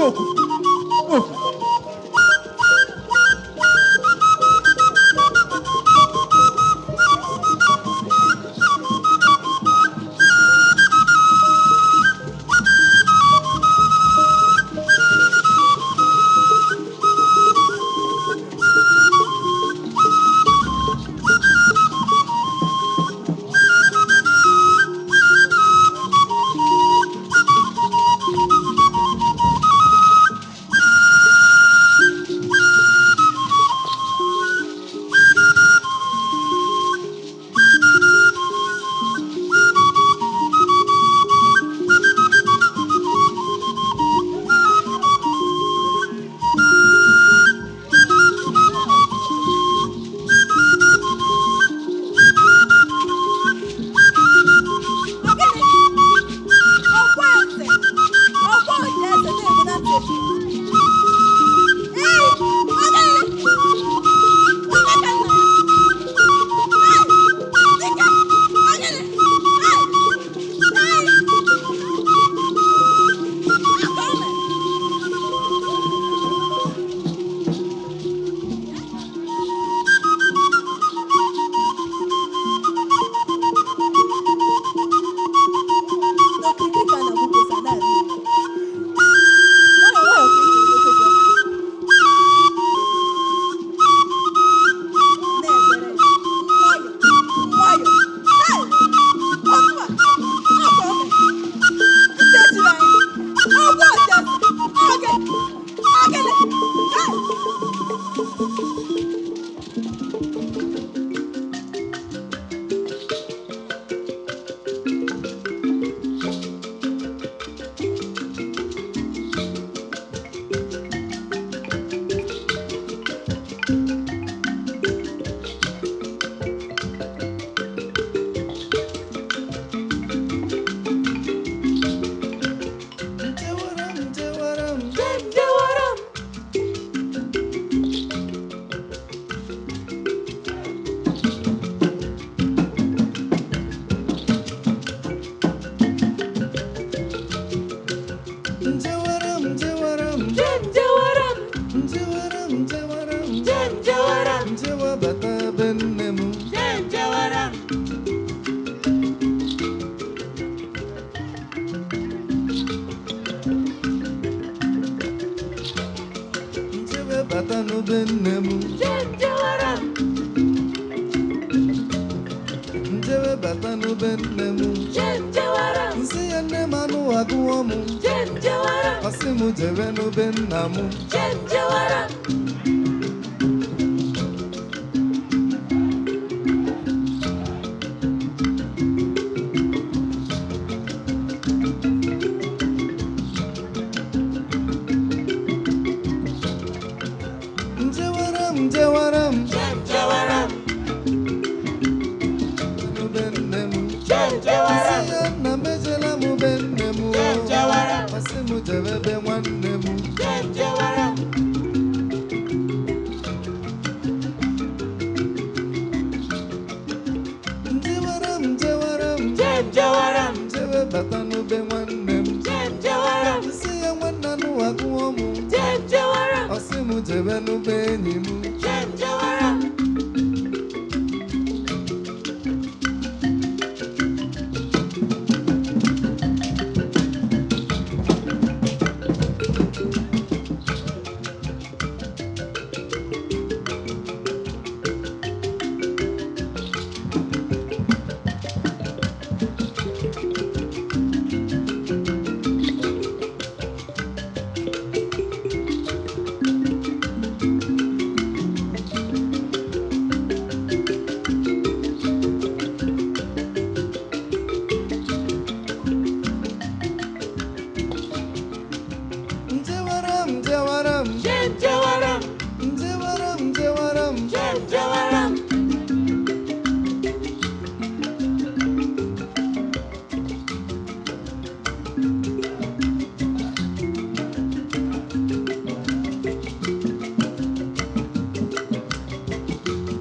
Oku. Oku.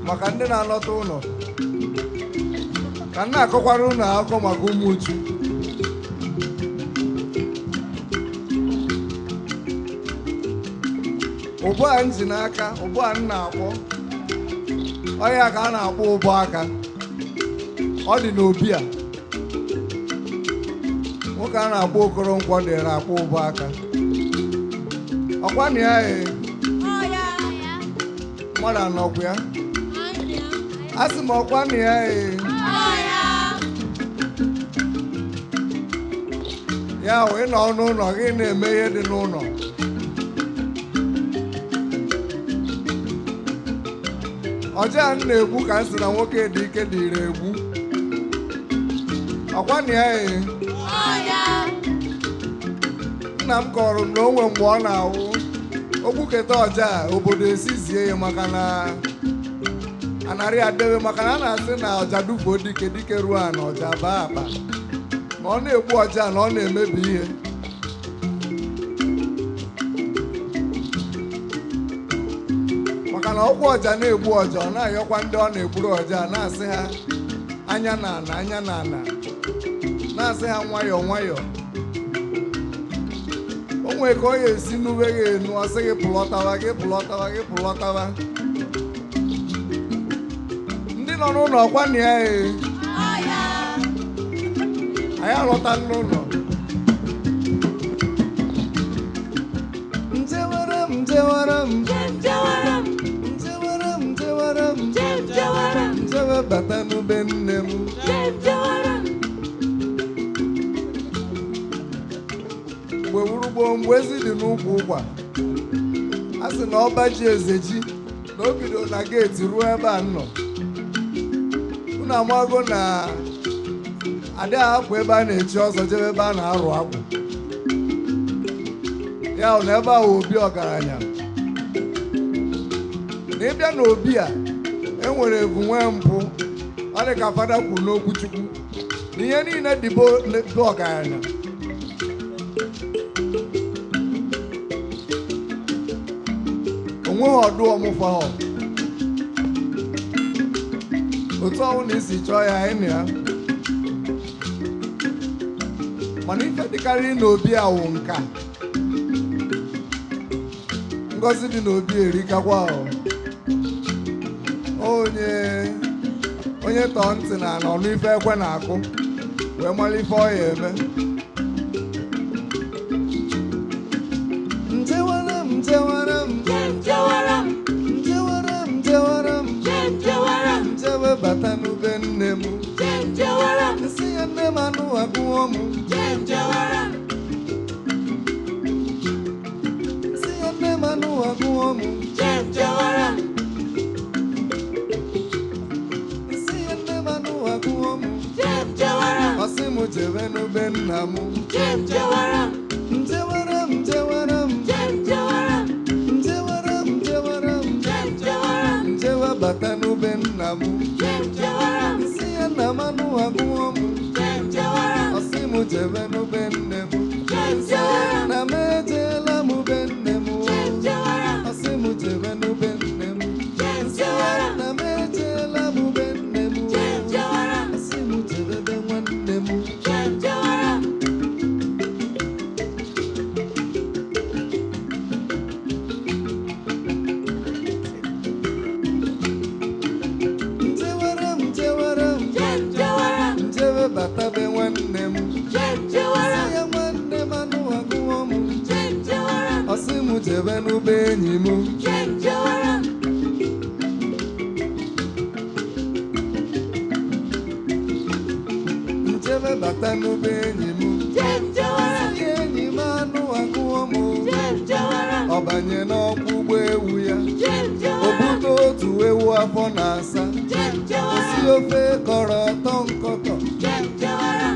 Maka ndị na-alọta ụlọ ka m na-akọkwara ụlọ akụkọ maka ụmụ uchu. Ụbọ a m ji n'aka, ụbọ a m na-akpọ, ọ ya ka a na-akpọ ụbọ aka. Ọ dị n'obi a. Nwoke a na-akpọ Okoronkwo dịrị akpọ ụbọ aka. Ọkwa na ya ee, mmadụ anọkwa ya. A sị m ọkwa na ya ee. Ya wee nọ n'ụlọ gị na-eme ihe dị n'ụlọ. Ọja m na-egbu ka m sị na nwoke dị ike dịrị egbu. Ọkwa na ya ee. Nna m kọrọ m na o nwe mgbe ọ na-awụ ogbuketa ọja a, obodo esizie ya maka na anarị adebe, maka na a na-asị na ọja dufuo dike dike ruo a na ọja baa akpa, na ọ na-egbu ọja na ọ na-emebi ihe. Maka na ọkwa ọja na-egbu ọja, ọ na-ayọkwa ndị ọ na-egburu ọja na-asị ha anya na ana, anya na ana, na-asị ha nwayọọ nwayọọ. O nwere ka ọ ga-esi nube gị enu, ọ sị gị pụlọtawa, gị pụlọtawa, gị pụlọtawa. Ndị nọ n'ụlọ ọkwa na ya ee, anyị alọta n'ụlọ. Njewara m, njewara m, njewara m, njewara m, njewe bata n'ube nne m. Mgbe wurugboo, mgbe ezi dị n'ukwu ụkwa, a sị na ọba ji eze ji na o bido na geeti ruo ebe a nọ. Unu amago na adịghị ahapụ ebe a na-echi ọzọ jebe ebe a na-arụ akwụ. Ya hụ na ebe ahụ obi ọgaranya. Na ịbịa n'obi a, e nwere evu nwee mpụ. Ọ dị ka fada kwuru n'okwu Chukwu na ihe niile dị be ọgaranya. Onweghị ọdụ ọmụfa ọ. Otu ọnwụ na isi chọọ ya anyị na ya. Mana ife dịkarị n'obi a wụ nka. Ngọzi dị n'obi erikakwa ọ. Onye onye tọọ ntị na ala ọnụ ife ekwe na-akụ wee mara ife ọ ya eme. Njewara m, njewara m, njewara m, njewara m, njewe bata n'ube nne m. Nsị ya nne m anụ agụọ m. Nsị ya nne m anụ agụọ m. Nsị ya nne m anụ agụọ m. Ọ sị m jebe n'ube nna m. Njewara m, njewara m, njewara m, njewara m, njewe bata n'ube nna m. Nsị ya nna m anụ agụọ m. Ọ sị m jebe n'ube nne m. Nsị ya nna m ejeela m be nne m. Ọ sị m jebe n'ube nne m. Nsị ya nna m ejeela m be nne m. Ọ sị m jebe be nwanne m. Njewara m, njewara m, njewe bata be nwanne m. Sị ya nwanne m anụ agụọ m. Ọ sị m jebe n'ube enyi m. Njebe bata n'ube enyi m. Sị ya enyi m anụ agụọ m. Ọ banye n'ọkwụ ụgbọ ewu ya. O bute otu ewu afọ na-asa. O si ofe kọrọ ọtọ nkọtọ.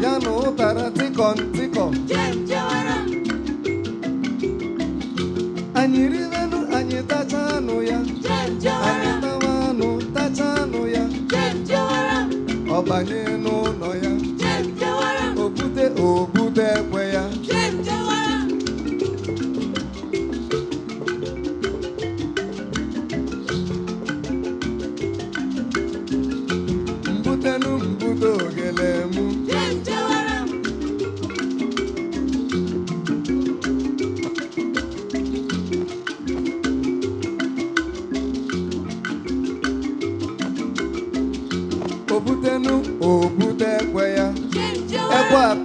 Ya na ụtara tịkọm tịkọm. Anyị ribenu, anyị tacha anụ ya. Anyị tawa anụ, tacha anụ ya. Ọ banye n'ụlọ ya. O bute o bute ekwe ya. Mbutenu mbute ogele mụ.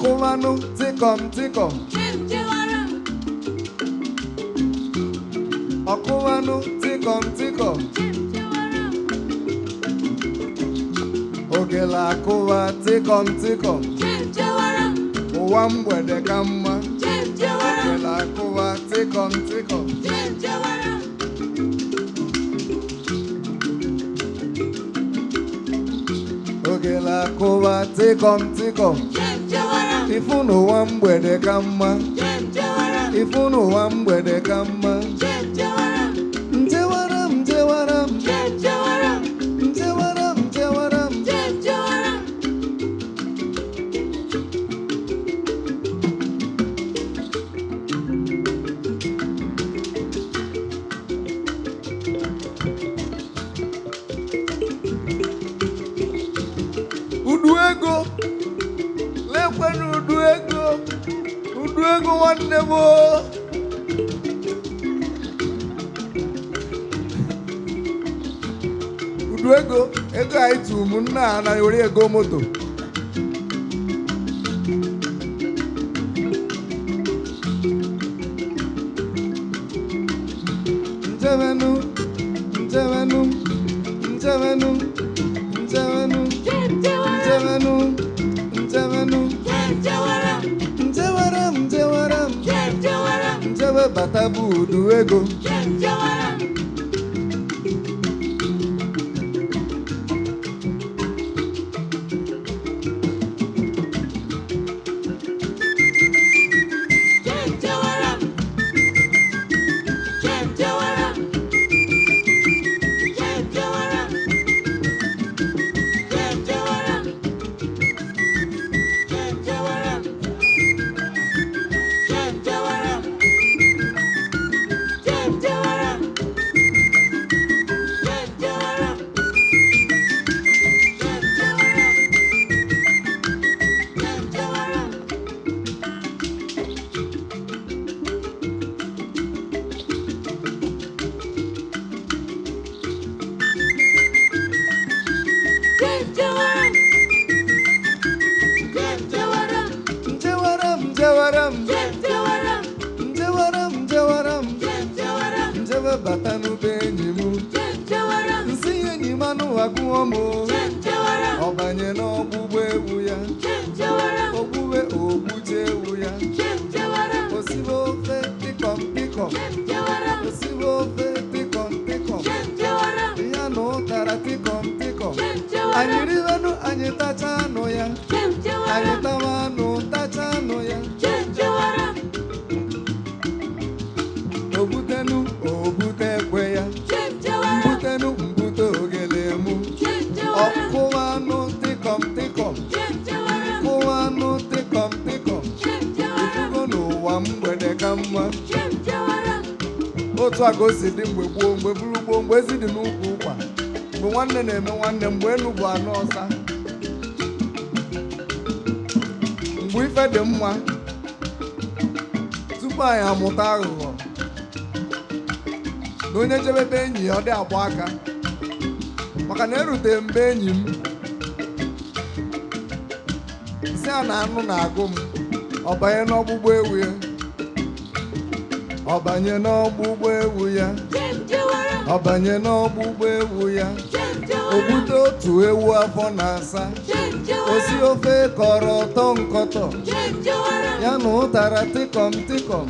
akụmanụ tịkọm tịkọm. Ọkụmanụ tịkọm tịkọm. Ogele akụwa tịkọm tịkọm. Ụwa mgbede ka mma. Ogele akụwa tịkọm tịkọm. Ogele akụwa tịkọm tịkọm. Ifu n'ụwa mgbede ka mma. Ifu n'ụwa mgbede ka mma. Njewara m njewara m. Njewara m njewara m. Udu ego lekwenu udu ego udu ego nwanne m o. Udu ego ego anyị tụrụ m nna a na were ego moto. Njewenu njewenu njewenu njewenu njewenu njewenu njewara m njewara m njewe bata bụ udu ego. Njewara m njewara m njewara m njewara m njewe bata n'ube enyi m nsị enyi m anụ agụọ m o. Ọ banye n'ọgbụgba ewu ya ogbube ogbuje ewu ya osibe ofe tịkọm tịkọm osibe ofe tịkọm tịkọm ya na ụtara tịkọm tịkọm. Anyị ribenụ anyị tacha anụ ya anyị tawa anụ tacha anụ ya. Ogbutenu ogbute ekwe ya mbutenu mbute ogele mụ ọkụwa anụ tịkọm tịkọm kụwa anụ tịkọm tịkọm. Ifugo n'ụwa mgbede ka mma. Otu a ka o si dị mgbe gboo mgbe bụrụ gboo mgbe ezi dị n'ukwu ụkwa mgbe nwanne na-eme nwanne mgbe enu bụ anụ ọsa mgbe ife dị mma tupu anyị amụta aghụghọ na onye jebebe enyi ya ọ dị agba aka maka na erute mbe enyi m si a na anụ na-agụ m ọ banye n'ọgbụgba ewu ya ọ banye n'ọgbụgba ewu ya ọ banye n'ọgbụgba ewu ya ogbute otu ewu afọ na-asa osi ofe kọrọ ọtọ nkọtọ ya na ụtara tịkọm tịkọm.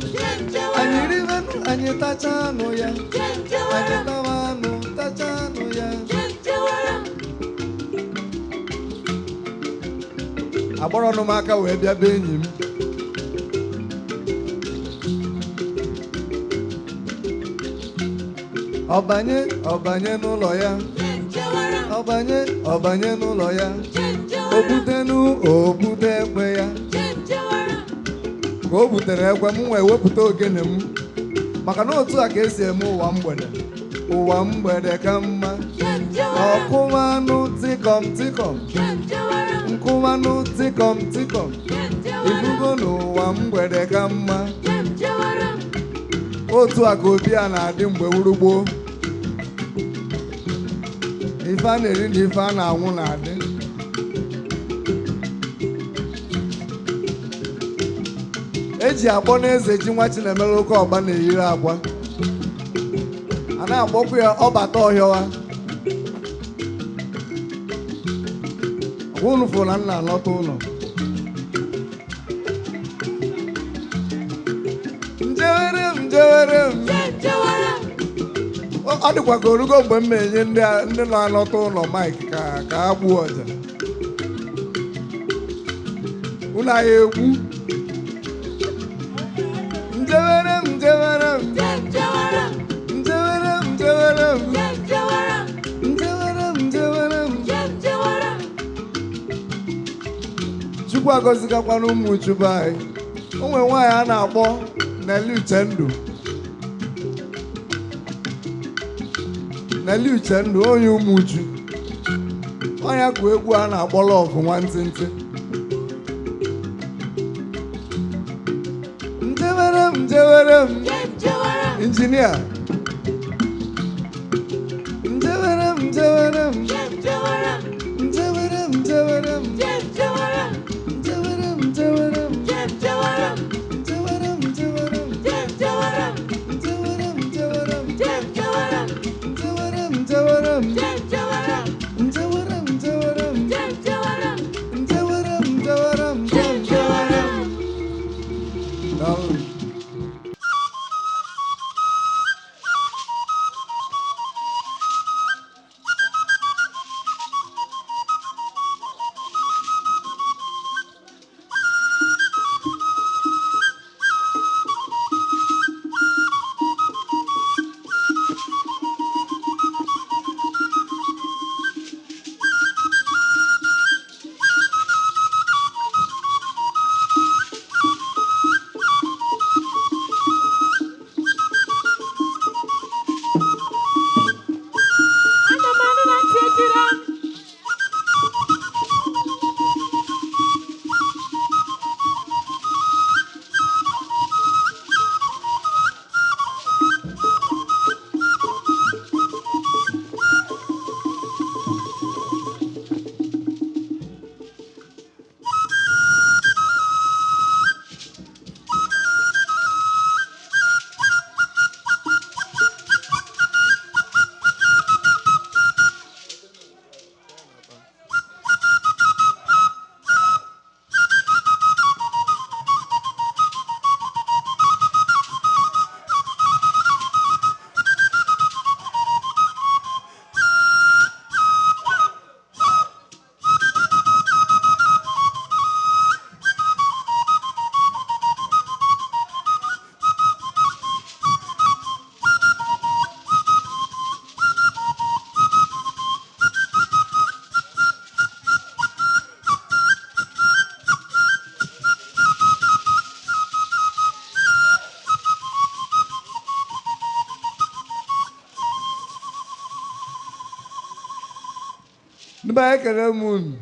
Anyị ribenụ anyị tacha anụ ya anyị tawa anụ tacha anụ ya. Agbọrọnụ m aka wee bịa be enyi m. Ọbanye ọbanye n'ụlọ ya ọbanye ọbanye n'ụlọ ya ogbutenu ogbute ekwe ya ka o butere ekwe m wee wepụta ogene m maka na otu a ka esi eme ụwa mgbede. Ụwa mgbede ka mma. Ọkụmanụ tịkọm tịkọm nkụmanụ tịkọm tịkọm. Ifugo n'ụwa mgbede ka mma. Otu a ka obi a na-adị mgbe gboo. Ife a na-eri na ife a na-anwụ na-adị. Eji akpọ n'eze ji nwa Chinemere oke ọgba na-eyiri akwa. A na-akpọkwa ya ọbata ọhịọwa. Ọgwa unu fụrụ na nna alọta ụlọ. Njewere m njewere m. Ọ dịkwa ka orugo mgbe m na-enye ndị na-alọta ụlọ mic ka ha gbuo ọja. Unu anyị egwu. Njewere m njewere m. Njewere m njewere m. Njewere m njewere m. Chukwu agọzigakwana ụmụ Chukwu anyị. O nwere nwaanyị a na-akpọ Nelly Uchendu. Nelly Uchendu onye Ụmụchu. Onye gụ egwu a na-akpọ Lọvụ nwantịntị. Njewere m njewere m. Injinia. Njewere m njewere m. Njewere m njewere m. Njewere m njewere m. Njewere m njewere m. Njewere m njewere m. Njewere m njewere m. Njewere m njewere m. Njewere m njewere m. Njewere m. Daalụ. Ana m anụ na ntị echiri m. Ndị be anyị, ekele m unu.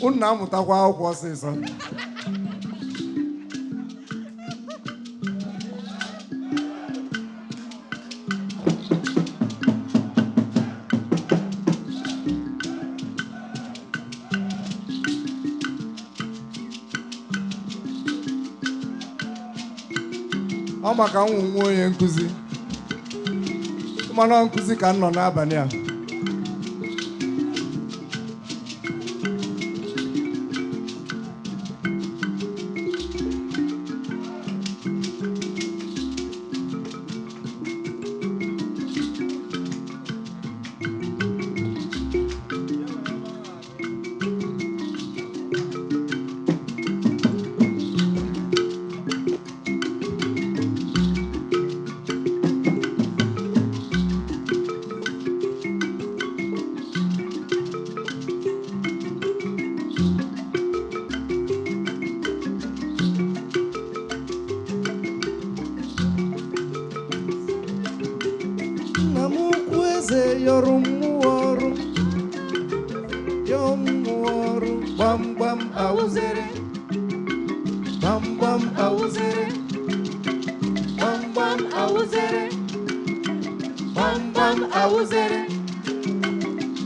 Unu na-amụtakwa akwụkwọ ọsịsọ. Ọ maka nwa nwa onye nkụzi. Mana nkụzi ka m nọ n'abalị a. Nna m ukwu eze yọrọ mmụọ ọrụ, yọọ mmụọ ọrụ, gbamgbam awụzere, gbamgbam awụzere, gbamgbam awụzere, gbamgbam awụzere,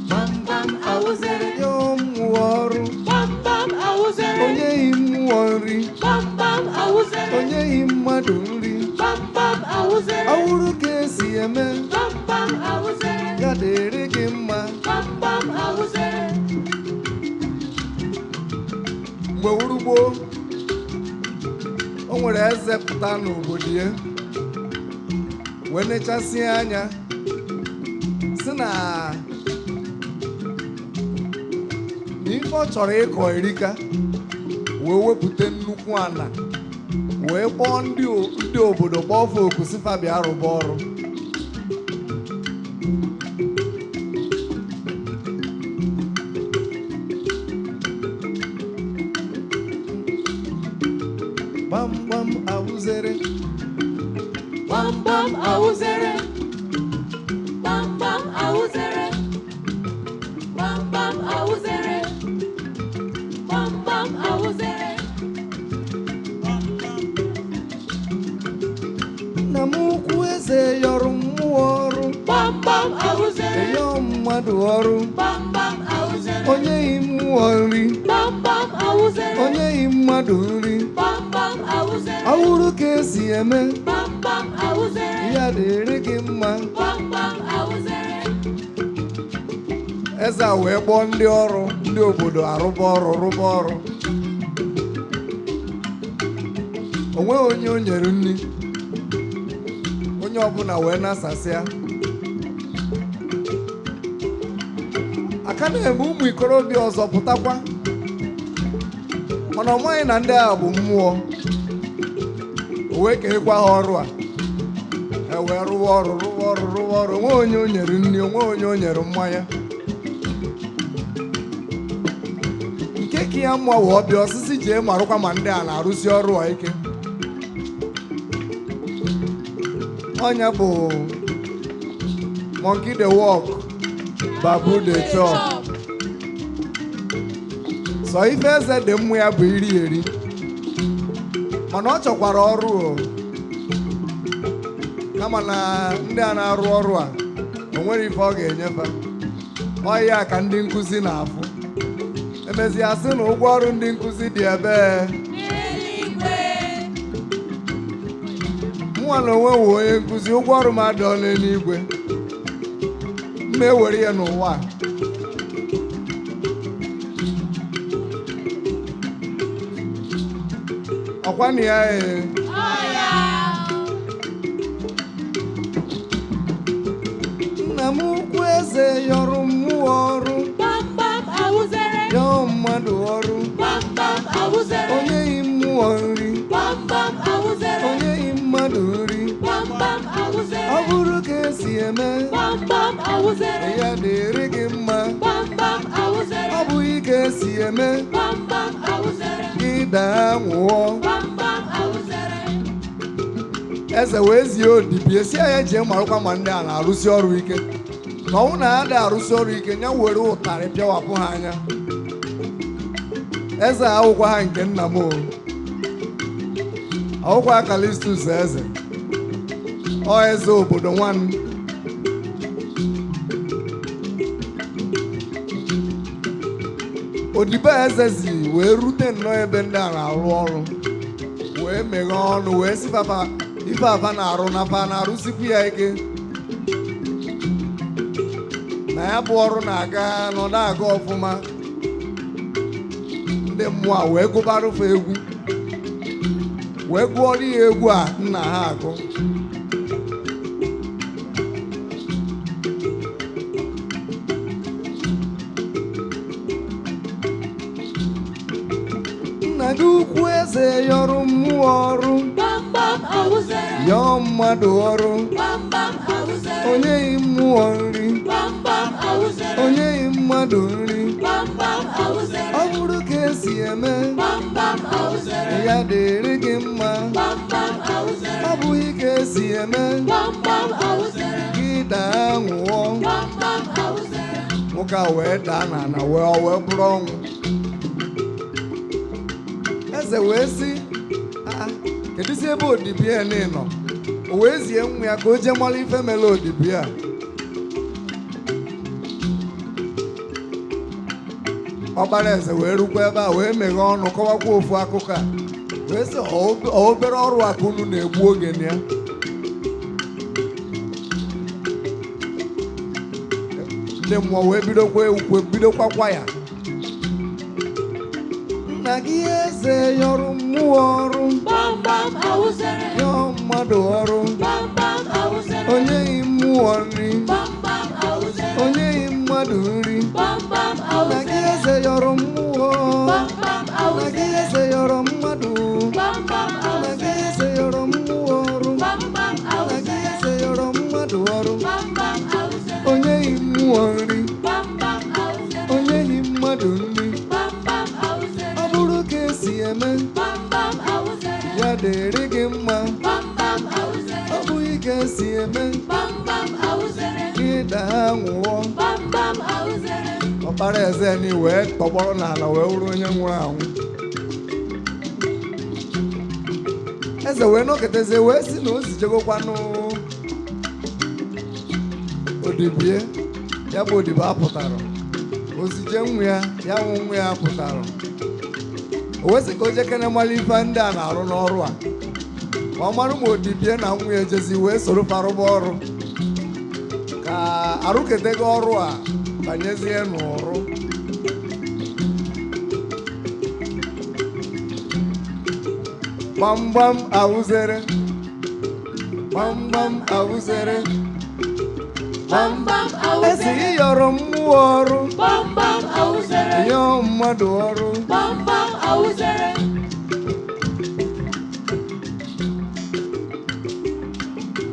gbamgbam awụzere, yọọ mmụọ ọrụ, Gbamgbam awụzere. onyeghị mmụọ nri, Gbamgbam awụzere. onyeghị mmadụ nri, Gbamgbam awụzere. awụrụ ka esi eme, Gbamgbam awụzere. ya dịrị gị mma. Gbamgbam awụzere. Mgbe wuru gboo, o nwere eze pụta n'obodo ya wee nechasịa anya si na na ife ọ chọrọ ịkọ erika, wee wepụta nnukwu ana wee kpọọ ndị obodo, kpọọ fa oku si fa bịa rụba ọrụ. Gbamgbam awụzere. Gbamgbam awụzere. Gbamgbam awụzere. Gbamgbam awụzere. Gbamgbam awụzere. Nna m ukwu eze yọrọ mmụọ ọrụ, Gbamgbam awụzere. yọọ mmadụ ọrụ, Gbamgbam awụzere. onyeghị mmụọ nri, Gbamgbam awụzere. onyeghị mmadụ nri, Gbamgbam awụzere. awụrụ ka esi eme, Gbamgbam awụzere. ya dịrị gị mma. Gbamgbam awụzere. Eze a wee kpọọ ndị ọrụ, ndị obodo arụba ọrụ, rụba ọrụ. O nweghị onye o nyere nri, onye ọbụla wee nasasịa. Aka na-eme ụmụ ikorobịa ọzọ pụtakwa, mana ọ maghị na ndị a bụ mmụọ. O wee keekwa ha ọrụ a, e wee rụwa ọrụ, rụwa ọrụ, rụwa ọrụ. Onweghị onye o nyere nri, onweghị onye o nyere mmanya. Nke ka ya mma wee ọbịa osisi jee marụkwa ma ndị a na-arụsi ọrụ a ike. Ọnya bụ monkey dey work, babu dey chop. Sọ ife eze dị mmụ ya bụ iri eri, mana ọ chọkwara ọrụ o. Kama na ndị a na-arụ ọrụ a, o nwere ife ọ ga-enyefe. Ọ ya ka ndị nkụzi na-afụ. Emezia sị na ụgwọ ọrụ ndị nkụzi dị ebee. N'eluigwe. Mụnwa na onwe wụ onye nkụzi, ụgwọ ọrụ m adọọ n'eluigwe, mma ewere ya n'ụwa a. Ọkwa na ya ee. Ọya. Nna m ukwu eze yọrọ mmụọ ọrụ, Gbamgbam awụzere. yọọ mmadụ ọrụ, Gbamgbam awụzere. onyeghị mmụọ nri, Gbamgbam awụzere. onyeghị mmadụ nri, Gbamgbam awụzere. ọ bụrụ ka esi eme, Gbamgbam awụzere. ya dịrị gị mma. Gbamgbam awụzere. Ọ bụghị ka esi eme, Gbamgbam awụzere. gị daa nwụọ. Gbamgbam awụzere. Eze wee zie odibo si ya jee marụkwa ma ndị a na-arụsi ọrụ ike, na ọnwụ na ha da arụsi ọrụ ike, ya were ụtarị pịawapụ ha anya. Eze awụkwa ha nke nna m o, awụkwa Kalistus eze, ọ eze obodo nwanne. Odibo eze zi wee rute nnọọ ebe ndị a na-arụ ọrụ, wee meghee ọnụ wee sị papa Ife afa na-arụ na afa na-arụsikwu ya ike na ya bụ ọrụ na-aga nọ na-aga ọfụma. Ndị mmụọ a wee gụbarụfa egwu, wee gụọrọ ya egwu a nna ha agụ. Nna gị ukwu eze yọrọ mmụọ ọrụ, Gbamgbam awụzere. Yọọ mmadụ ọrụ, Gbamgbam awụzere. Onyeghị mmụọ nri, Gbamgbam awụzere. Onyeghị mmadụ nri. Gbamgbam awụzere. Ọ bụrụ ka esi eme, Gbamgbam awụzere. Ya dịrị gị mma. Gbamgbam awụzere. Ọ bụghị ka esi eme, Gbamgbam awụzere. Gị daa nwụọ. Gbamgbam awụzere. Nwoke a wee daa n'ala wee bụrụ ọnwụ. Eze wee sị, "Ah, kedụzi ebe odibo ya nọ?" O wee zie nwa ya ka o jee mara ife mere odibo ya. Ọkpara eze wee rukwa ebe a wee meghee ọnụ kọwakwa ofu akụkọ a wee sị, "Ọ obere ọrụ a ka unu na-egbu oge na ya." Ndị mmụọ wee bidokwa ukwe bidokwa kwa ya. Nna gị eze yọrọ mmụọ ọrụ, Gbamgbam awụzere. Yọọ mmadụ ọrụ, Gbamgbam awụzere. Onyeghị mmụọ nri, Gbamgbam awụzere. Onyeghị mmadụ nri. Gbamgbam Nna gị awụzere. eze yọrọ mmụọ, Gbamgbam nna gị awụzere. eze yọrọ mmadụ, Gbamgbam nna gị awụzere. eze yọrọ mmụọ ọrụ, Gbamgbam nna gị awụzere. eze yọrọ mmadụ ọrụ, Gbamgbam awụzere. Onyeghị mmụọ nri, Gbamgbam awụzere. Onyeghị mmadụ nri. Gbamgbam awụzere. Ọ bụrụ ka esi eme, Gbamgbam awụzere. Ya dịrị gị mma. Gbamgbam awụzere. Ọ bụghị ka esi eme, Gbamgbam awụzere. Gị daa nwụọ. Gbamgbam awụzere. Ọkpara eze ni wee tọgbọrọ n'ala wee wụrụ onye nwụrụ anwụ. Eze wee nọketezie wee sị na o zijegokwanụ odibie ya bụ odibo apụtara. Ozije nwa ya, ya nwụ nwa ya apụtara. O wee sị ka o jekene mara ife ndị a na-arụ n'ọrụ a, ka ọ mara ma odibie na nwa ya ejezi wee soro farụba ọrụ ka arụketego ọrụ a banyezie n'ụrụ. Gbamgbam awụzere, gbamgbam awụzere, Gbamgbam esi awụzere. ịyọrọ mmụọ ọrụ, Gbamgbam awụzere. yọọ mmadụ ọrụ, Gbamgbam awụzere.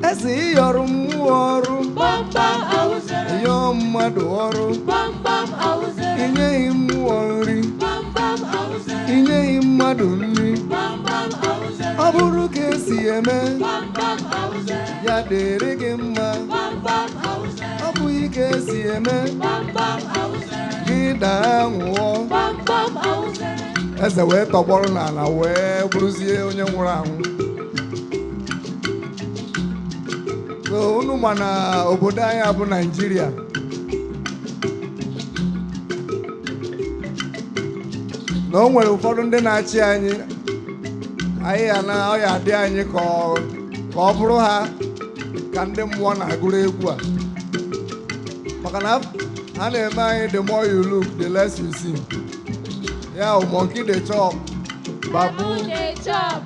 Esi ịyọrọ mmụọ ọrụ, Gbamgbam awụzere. yọọ mmadụ ọrụ, Gbamgbam awụzere. inyeghị mmụọ nri, Gbamgbam awụzere. inyeghị mmadụ nri. Gbamgbam awụzere. Ọ bụrụ ka esi eme, Gbamgbam awụzere. Ya dịrị gị mma. Gbamgbam awụzere. Ọ bụghị ka esi eme, Gbamgbam awụzere. Gị daa nwụọ. Gbamgbam awụzere. Eze wee tọgbọrọ n'ala wee bụrụzie onye nwụrụ anwụ. So unu ma na obodo anyị bụ Naịjirịa, na o nwere ụfọdụ ndị na-achị anyị, anyị ya na ọ ya adị anyị ka ọ bụrụ ha ka ndị mmụọ na-agụrụ egwu a, maka na ha na-eme anyị the more you look the less you see. Ya bụ monkey dey chop, babu dey chop.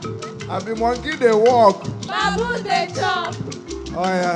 Abi monkey dey walk. Babu dey chop. Ọ ya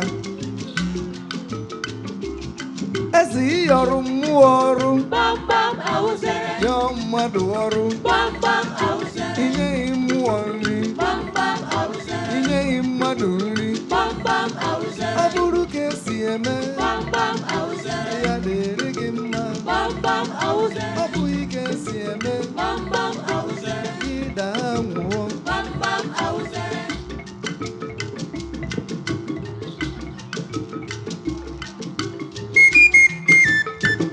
ezi ịyọrọ mmụọ ọrụ, Gbamgbam awụzere. Yọọ mmadụ ọrụ, Gbamgbam awụzere. Inyeghị mmụọ nri, Gbamgbam awụzere. Inyeghị mmadụ nri. Gbamgbam awụzere. Ọ bụrụ ka esi eme, Gbamgbam awụzere. Ya dịrị gị mma. Gbamgbam awụzere. Ọ bụghị ka esi eme, Gbamgbam awụzere. Gị daa nwụọ. Gbamgbam awụzere.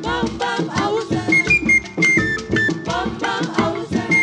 Gbamgbam awụzere. Gbamgbam awụzere.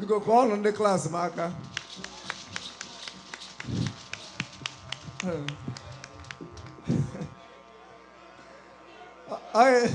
Biko kụọnụ ndị klaasị m aka. I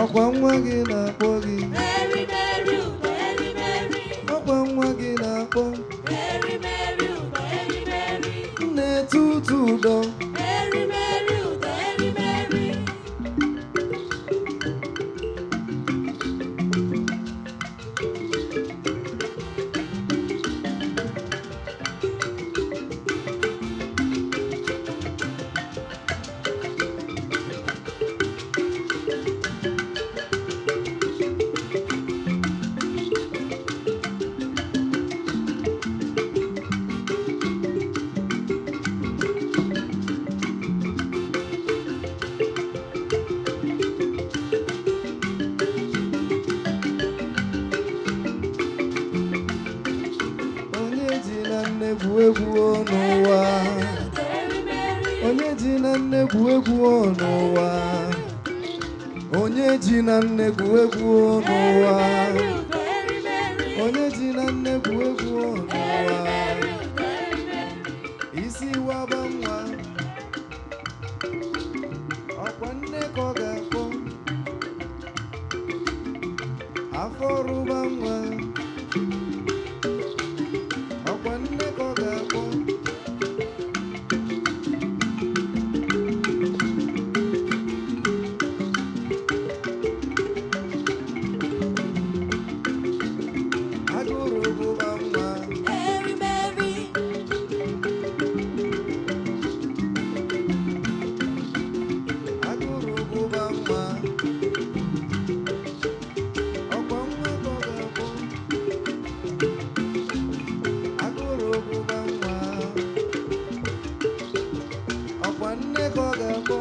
Ọkwa nwa gị na-akpọ gị. Mary, Mary, Mary, Mary. Ọkwa nwa gị na-akpọ. Mary, Mary, Mary, Mary. Nne tutu ụdọ. Mary, Mary, Mary, Mary. Onye ji na nne gwu egwu n'ụwa. Onye ji na nne gwu egwu n'ụwa. Onye ji na nne gwu egwu n'ụwa. Onye ji na nne gwu egwu n'ụwa. Isi waba nwa. Ọkwa nne ka ọ ga-akpọ. Afọ rụba nwa. Ọkwa nne ka ọ ga-akpọ. Agụrụ gụba nwa. Mary, Mary. Agụrụ gụba nwa. Ọkwa nwa ka ọ ga-akpọ. Agụrụ gụba nwa. Ọkwa nne ka ọ ga-akpọ.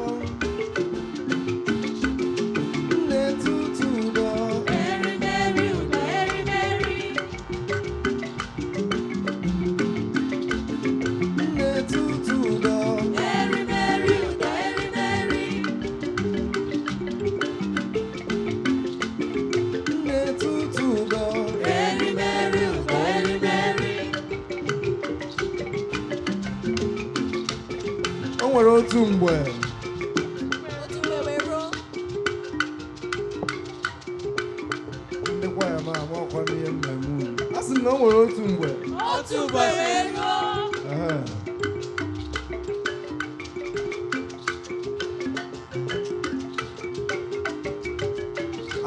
Nne tutu ụdọ. Mary, Mary, Mary, Mary. Nne tutu ụdọ. Mary, Mary, Mary, Mary. Nne tutu ụdọ. Mary, Mary, Mary, Mary. O nwere otu mgbe Otu mgbe wee ruo. ndị kwaya m ama ọkwa n'ihe mmemme unu. A sị m na o nwere otu mgbe. Otu mgbe wee ruo. Ehe.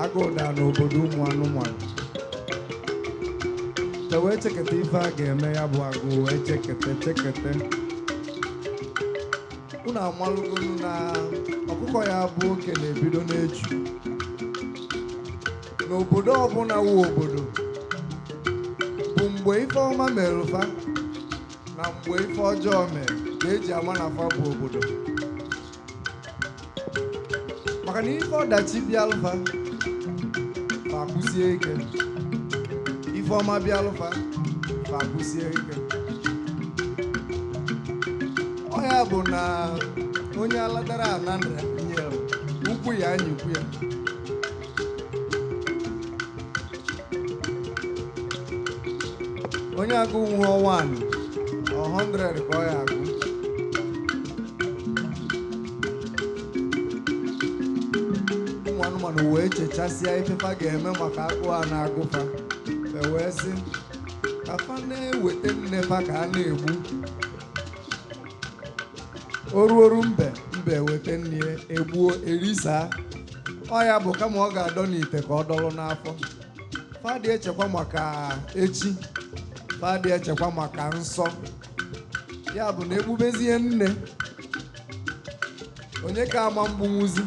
Agụụ daa n'obodo ụmụ anụmanụ. E wee cheketa ife a ga-eme ya bụ agụụ wee chekete chekete. Unu amalụgolu na ọkụkọ ya bụ oke na-ebido n'eju. N'obodo ọbụla wu obodo bụ mgbe ife ọma mere fa na mgbe ife ọjọọ mere ka eji ama na fa bụ obodo. Maka na ife ọdachi bịalụfa fa kwụsie ike, ife ọma bịalụfa fa kwụsie ike. Ọ ya bụ na onye alatara ana nye ukwu ya anyịkwu ya. Onye agụ nwụọ 1 100 ka ọ ya agụ. Ụmụ anụmanụ wee chechasịa ife fa ga-eme maka agụụ a na-agụfa. Fe wee sị ka fa na-eweta nne fa ka a na-egbu. Oruoru mbe mbe weta nne ya egbuo erisaa. Ọ ya bụ kama ọ ga-adọ n'ite ka ọ dọrọ n'afọ. Fa dị echekwa maka echi, fa dị echekwa maka nsọ. Ya bụ na egbubezie nne, onye ka ama mgbunwuzi.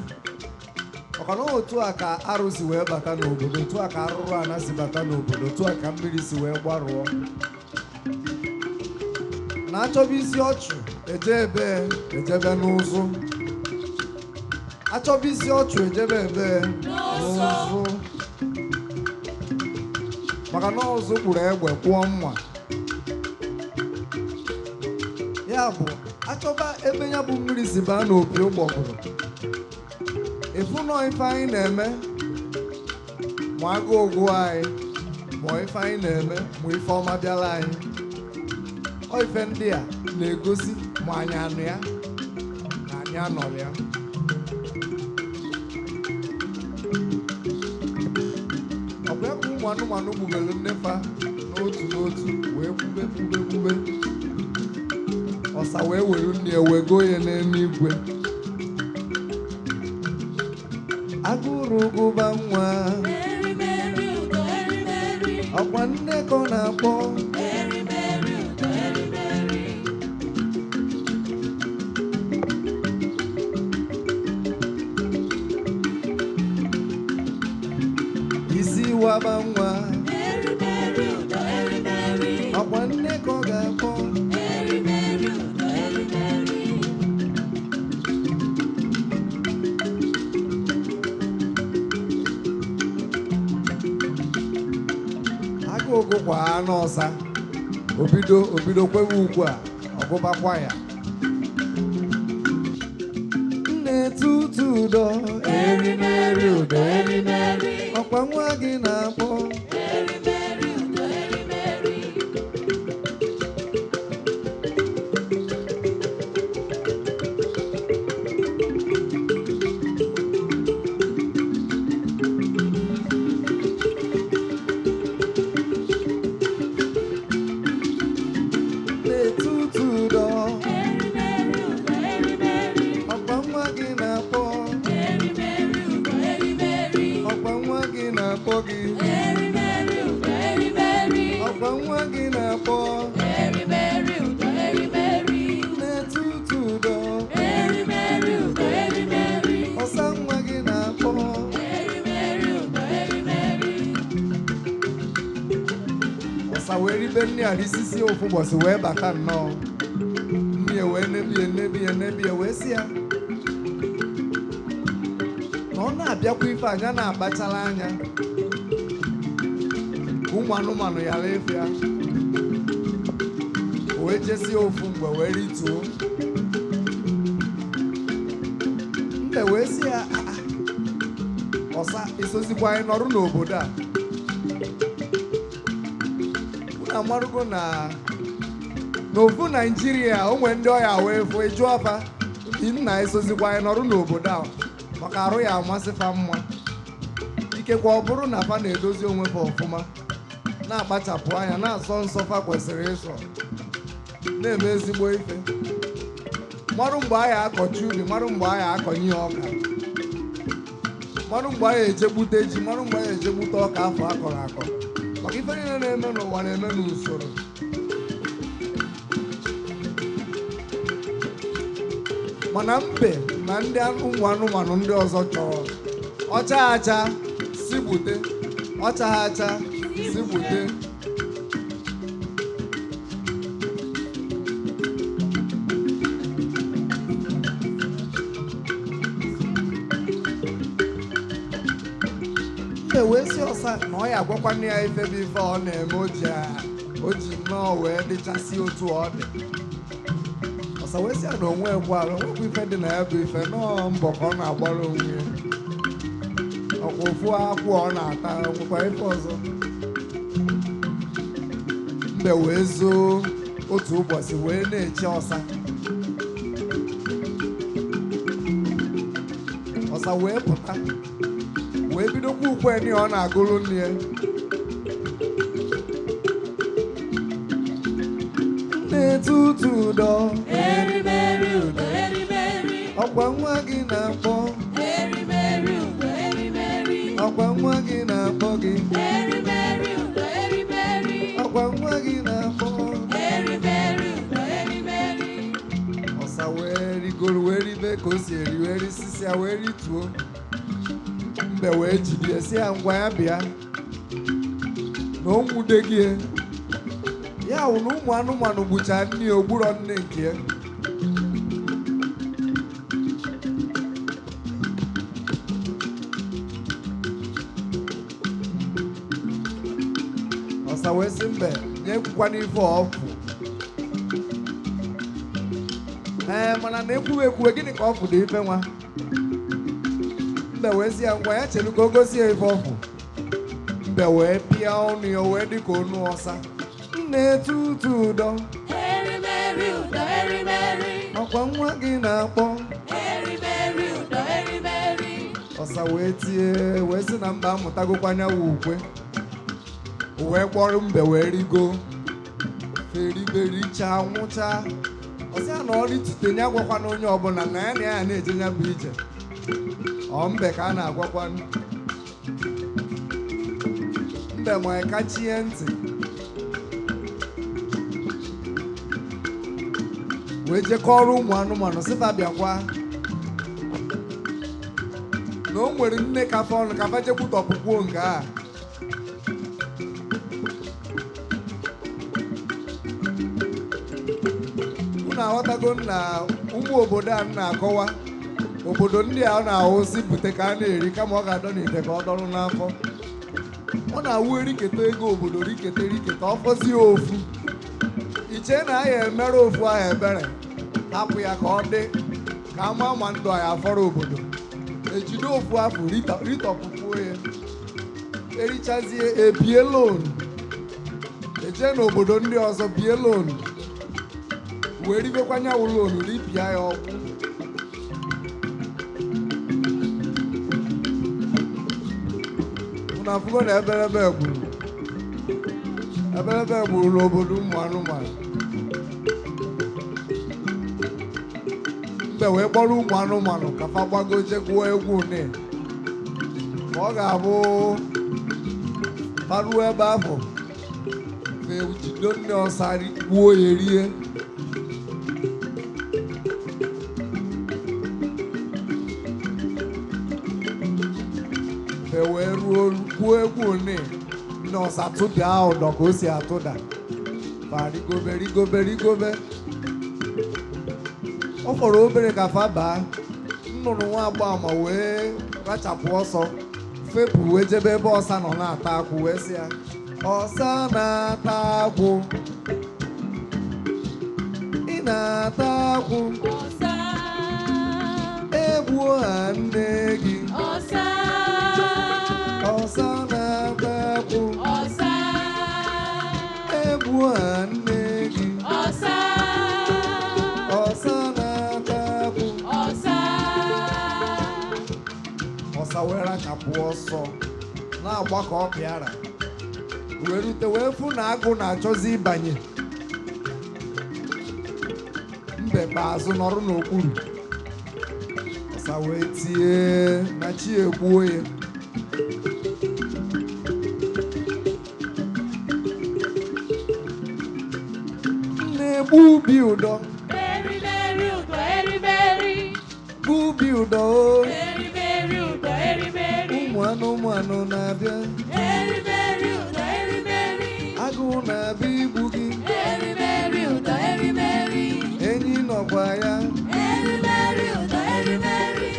Maka na otu a ka arụ si wee bata n'obodo, otu a ka arụrụ ana si bata n'obodo, otu a ka mmiri si wee gbarụọ. Na achọba isi ọchụ eje ebe ejebe n'ụzụ. Achọba isi ọchụ ejebe ebe n'ụzụ. Maka na ụzụ kpụrụ egbe kwụọ mma. Ya bụ achọba ebe ya bụ mmiri si baa n'opi ụgbọgụrụ. Ịfụ nọ ife anyị na-eme ma agụụ gụọ anyị, ma ife anyị na-eme ma ife ọma bịara anyị. Ọ ife ndị a na-egosi ma anyị anụ ya na anyị anọrọ ya. Ọ bụ ya ka ụmụ anụmanụ gbubere nne fa n'otu n'otu wee gbube gbube gbube. Ọsa wee were nne ya wee goo ya n'eluigwe. Agụrụ gụba nwa, ọkwa nne ka ọ na-akpọ. Isi waba nwa, ọkwa nne ka ọ ga-akpọ. Agụụ gụkwa anụ ọsa, obido obido kwewe ugbu a, ọgụbakwa ya. Nne tutu ụdọ, erimeri ụdọ erimeri, ọkwa nwa gị na-akpọ. Nne tutu ụdọ, ọkwa nwa gị na-akpọ. Ọkwa nwa gị na-akpọ gị. Ọkwa nwa gị na-akpọ. Nne tutu ụdọ, ọsa nwa gị na-akpọ. Ọsa wee ribe nne a risisi ofu ụbọchị wee bata nnọọ. Nne ya wee nebie nebie nebie wee sị ya na ọ na-abịakwa ife anya na-akpachara anya ka ụmụ anụmanụ ghara ịfụ ya. O wee jesie ofu mgbe wee rituo. Mbe wee sị ya, "Ah, ah, ọsa isozikwa anyị nọrụ n'obodo a. Unu amarụgo na n'ofu Naijiria o nwee ndị ọya wee fụ ịjụ afa nna esozikwa anyị nọrụ n'obodo a maka arụ ya amasị fa mma. Ikekwe ọ bụrụ na fa na-edozi onwe fa ọfụma, na-akpachapụ anya, na-asọ nsọ fa kwesịrị ịsọ, na-eme ezigbo ife. Marụ mgbe anyị akọchi ubi, marụ mgbe anyị akọnye ya ọka, marụ mgbe anyị ejegbute ji, marụ mgbe anyị ejegbute ọka afọ akọrọ akọ. Maka ife niile na-eme n'ụwa na-eme n'usoro. Mana mbe na ndị ụmụ anụmanụ ndị ọzọ chọrọ ọcha acha si gbute, ọcha acha si gbute. Mbe wee sị ọsa na ọ ya agwakwa nne ya ife bụ ife ọ na-eme o ji nnọọ wee dịchasị otu ọ dị. Ọsa wee sị ya na onwe ekwe arụ, onwekwa ife dị na ya bụ ife nọọ mbọ ka ọ na-agbara onwe ya. Ọkwa ofu akwụ ọ na-ata, nwekwa ife ọzọ. Mbe wee zoo. Otu ụbọchị wee na-eche ọsa. Ọsa wee pụta wee bidokwa ukwe ni ọ na-agụrụ nne ya. Na-etutu ụdọ. Erimeri ụdọ erimeri. Ọkwa nwa gị na-akpọ. Erimeri ụdọ erimeri. Ọkwa nwa gị na-akpọ gị. Erimeri ụdọ erimeri. Ọkwa nwa gị na-akpọ. Erimeri ụdọ erimeri. Ọsa wee rigoro wee ribe ka o si eri wee risisi ya wee rituo. Mbe wee jide si ya ngwa ya bịa na o nwude gị. Ya wụ na ụmụ anụmanụ gbucha nne ogburo nne nke ya. Ọsa wee sị mbe nye ekwukwana ife ọfụ. Ee, mana na ekwuwe ekwuwe gịnị ka ọ fụdo ife nwa? Mbe wee sị ya ngwa ya chelu ka o gosi ya ife ọfụ. Mbe wee pịa ọnụ ya wee dị ka onu ọsa. Na-etutu ụdọ. Erimeri ụdọ erimeri. Ọkwa nwa gị na-akpọ. Erimeri ụdọ erimeri. Ọsa wee tie wee sị na mba amụtagokwa nya wụ ukwe. Wee kpọrọ mbe wee rigo. Feribericha nwụcha. Ọsị ya na ọ ritute ya agwakwana onye ọbụla na ya na ya na-eje ya bụ ije. Ọ mbe ka a na-agwakwa. Mbe ma kachie ntị. Wee jekọrọ ụmụ anụmanụ sịfa bịakwa na o nwere nne kafa ọnụ kafa jekwutọpụkwuo nke a. Unu aghọtago na ụmụ obodo a na-akọwa obodo ndị a na-ahụzi bute ka a na-eri kama ọ ga-adọ n'ite ka ọ dọrọ n'afọ. Ọ na-awụ eriketa ego obodo riketa eriketa ọ fọzie ofu. Iche na ya emere ofu ahụ ebere hapụ ya ka ọ dị ka ama ma ndụ anyị afọrọ obodo. Ejide ofu afọ ritọpụkwuo ya. Erichazie ebie loan. Eje n'obodo ndị ọzọ bie loan. Wee ribekwa nyanwụ loan ripịa ya ọgwụ. Unu afụgo na eberebe gburu. Eberebe gburu n'obodo ụmụ anụmanụ. Mbe wee kpọrọ ụmụ anụmanụ ka fa gbago je gụọ egwu une. Ka ọ ga-abụ faruo ebe ahụ fe jido nne ọsa gbuo ya rie. Fe wee ruo gbuo egwu une. Nne ọsa tụda ụdọ ka o si atụda. Fa rigobe rigobe rigobe. Ọ fọrọ obere ka fa baa. Nnụnụ nwa agbama wee rachapụ ọsọ fepụ wee jebe ebe ọsa nọ na-ata akwụ wee sị ya ọsa na-ata akwụ. Ị na-ata akwụ. Ọsa. Egbuo ha nne gị. Ọsa. Ọsa na-ata akwụ. Ọsa. Egbuo ha nne gị. Ọsa. Ọsa na-ata akwụ. Ọsa. Ọsa wee rachapụ ọsọ na-agba ka ọ pịara wee rute wee fụ na agụ na-achọzi ịbanye. Mbe kpa azụ nọrọ n'okpuru. Ọsa wee tie na chi egbuo ya. Na-egbu ubi ụdọ. Erimeri ụdọ erimeri. Gbu ubi ụdọ. Erimeri ụdọ erimeri. Ụmụ anụmanụ na-abịa. Erimeri ụdọ erimeri. Agụụ na-abịa igbu gị. Erimeri ụdọ erimeri. Enyi nọkwa ya. Erimeri ụdọ erimeri.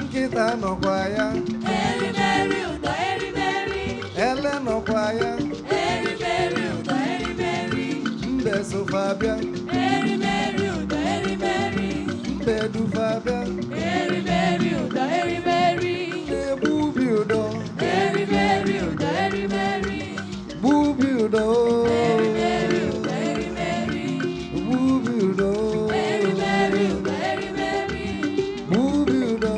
Nkịta nọkwa ya. Erimeri ụdọ erimeri. Ele nọkwa ya. Erimeri ụdọ erimeri. Mbe sofa bịa. Erimeri ụdọ erimeri. Mbe dufa bịa. Erimeri ụdọ erimeri. Na-egbu ubi ụdọ. Erimeri ụdọ erimeri. Gbu Gbubi ụdọ.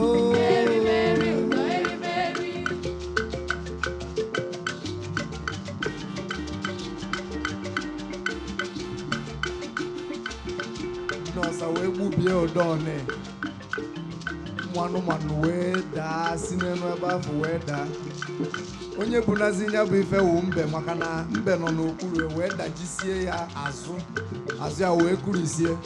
Erimeri ụtọ erimeri. Ndị ọsa wee gbubie ụdọ one. Ụmụ anụmanụ wee daa si n'elu ebe ahụ wee daa. Onye bunazi ya bụ ife wụ mbe, maka na mbe nọ n'okpuru wee dajisie ya azụ, azụ ya wee kurisie.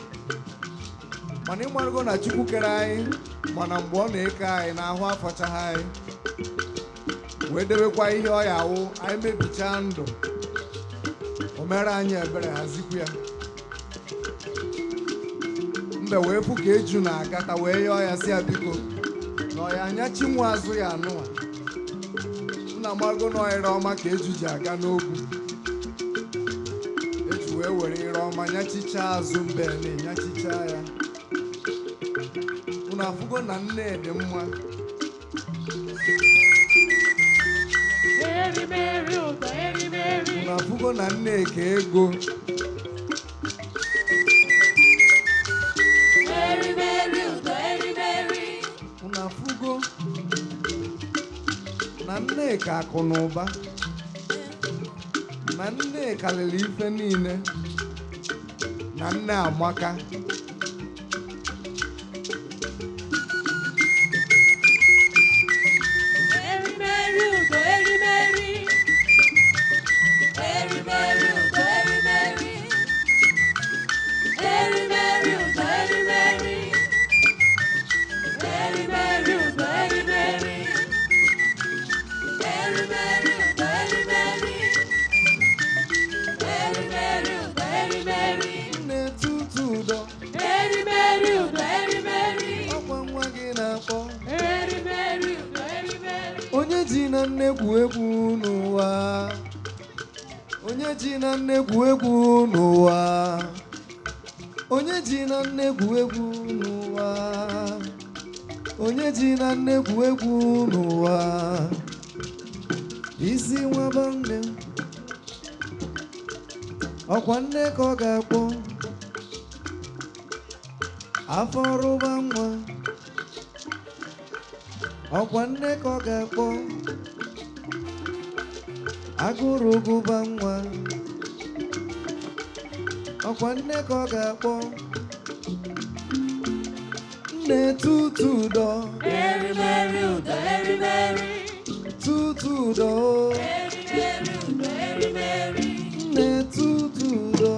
Mana ịmarụgo na Chukwu kere anyị, mana mgbe ọ na-eke anyị n'ahụ afọchaghị anyị, wee debekwa ihe ọ ya awụ anyị mebichaa ndụ, o mere anyị ebere hazikwu ya. Mbe wee fụ ka eju na-agata wee yọọ ya si ya biko na ọya anya chinwe azụ ya anụwa. Nna margo na ire ọma ka eju ji aga n'okwu. Eju wee were ire ọma nyachichaa azụ mbe na-enyachicha ya. Unu afụgo na nne dị mma. Erimeri ụtọ erimeri. Unu afụgo na nne ka ego. Erimeri ụtọ erimeri. Unu afụgo na nne ka akụ na ụba, na nne karịrị ife niile, na nne amaka. Erimeri ụtọ erimeri. Erimeri ụtọ erimeri. Erimeri ụtọ erimeri. Erimeri ụtọ erimeri. Erimeri ụtọ erimeri. Erimeri ụtọ erimeri. Nne tutu ụdọ. Erimeri ụtọ erimeri. Ọkwa nwa gị na-akpọ. Erimeri ụtọ erimeri. Onye ji na nne gwu egwu n'ụwa, onye ji na nne gwu egwu n'ụwa, onye ji na nne gwu egwu n'ụwa, onye ji na nne gwu egwu n'ụwa. Isi nwaba nne, ọkwa nne ka ọ ga-akpọ. Afọ rụba nwa, ọkwa nne ka ọ ga-akpọ. Agụrụ gụba nwa, ọkwa nne ka ọ ga-akpọ. Nne tutu ụdọ. Erimeri ụtọ erimeri. Tutu ụdọ. Erimeri ụtọ erimeri. Nne tutu ụdọ.